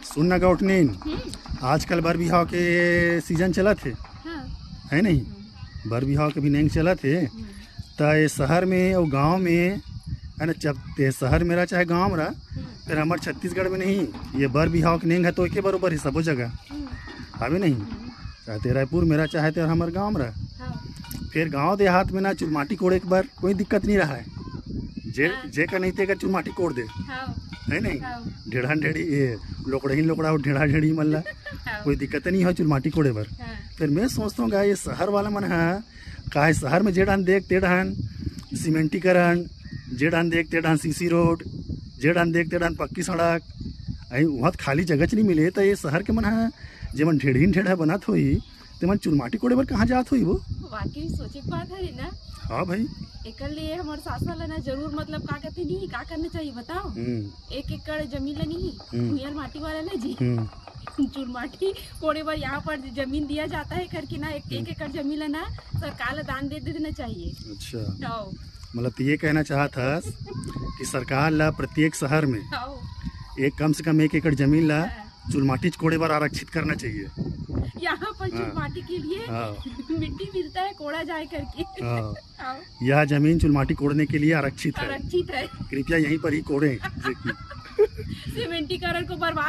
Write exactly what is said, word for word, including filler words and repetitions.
सुन ना गौठनीन, हम्म। आजकल बर बिहाव के सीजन चलत हे, हाँ। है नहीं? हम्म। बर बिहाव के भी नेंग चलत हे। हम्म। त ये शहर में अउ गांव में, है ना, जब ते शहर में रह चाहे गांव में रह, हम्म। फिर हमर छत्तीसगढ़ में नहीं, ये बर बिहाव के नेंग है तो एके बरोबर ही सबो जगह, हम्म। हवे नहीं? हम्म। चाहे ते रायपुर में रह, चाहे ते हमर गांव में रह। हाँ। फिर गांव देहात में ना चुलमाटी कोड़े के बर कोई दिक्कत नहीं रहा है। जे, हाँ। जे का नहीं ते का चुलमाटी कोड़ दे। हाँ। है नहीं? हाँ। ढेढ़न ढेढ़ी, ये लोकड़ही लोकड़ा अउ ढेढ़ा ढेढ़ी मन ला हाँ। कोई दिक्कत नहीं हो चुलमाटी कोड़े बर। हाँ। फिर मैं सोचता हूँ, ये शहर वाला मन है, काहे शहर में जे डाहन देख ते डाहन सीमेंटीकरण, जे डाहन देख ते डाहन सीसी रोड, जे डाहन देख ते डाहन पक्की सड़क, अई वहाँ खाली जगह च नहीं मिले, तो ये शहर के मन है, जेमन ढेढ़ीन ढेढ़ा बनत होई, ते मन चुलमाटी कोड़े बर कहाँ जात होई वो? वाकई सोचे के बात है ना। हाँ भाई। एकर लिए हमर शासन ला ना जरूर, मतलब, का कहते नहीं, का करना चाहिए बताओ? हम्म। एक एकड़ जमीन ला नहीं, हम्म। भुइयार माटी वाला ला जी। हम्म। चुलमाटी कोड़े बर यहाँ पर जमीन दिया जाता है करके ना, एक, हम्म। एक एकड़ जमीन ला ना सरकार ला दान दे देना चाहिए। अच्छा। हाँ। मतलब, तो ये कहना चाहत हस कि सरकार ला प्रत्येक शहर में हाँ। एक, कम से कम एक एकड़ जमीन ला हाँ। चुलमाटी कोड़े बर आरक्षित करना चाहिए। यहाँ पर हाँ। चुलमाटी के लिए हाँ। मिट्टी मिलता है, कोड़ा जाए करके। हाँ। हाँ। यह जमीन चुलमाटी कोड़ने के लिए आरक्षित है। आरक्षित है। कृपया यहीं पर ही कोड़ें। सीमेंटीकरण को बर्बाद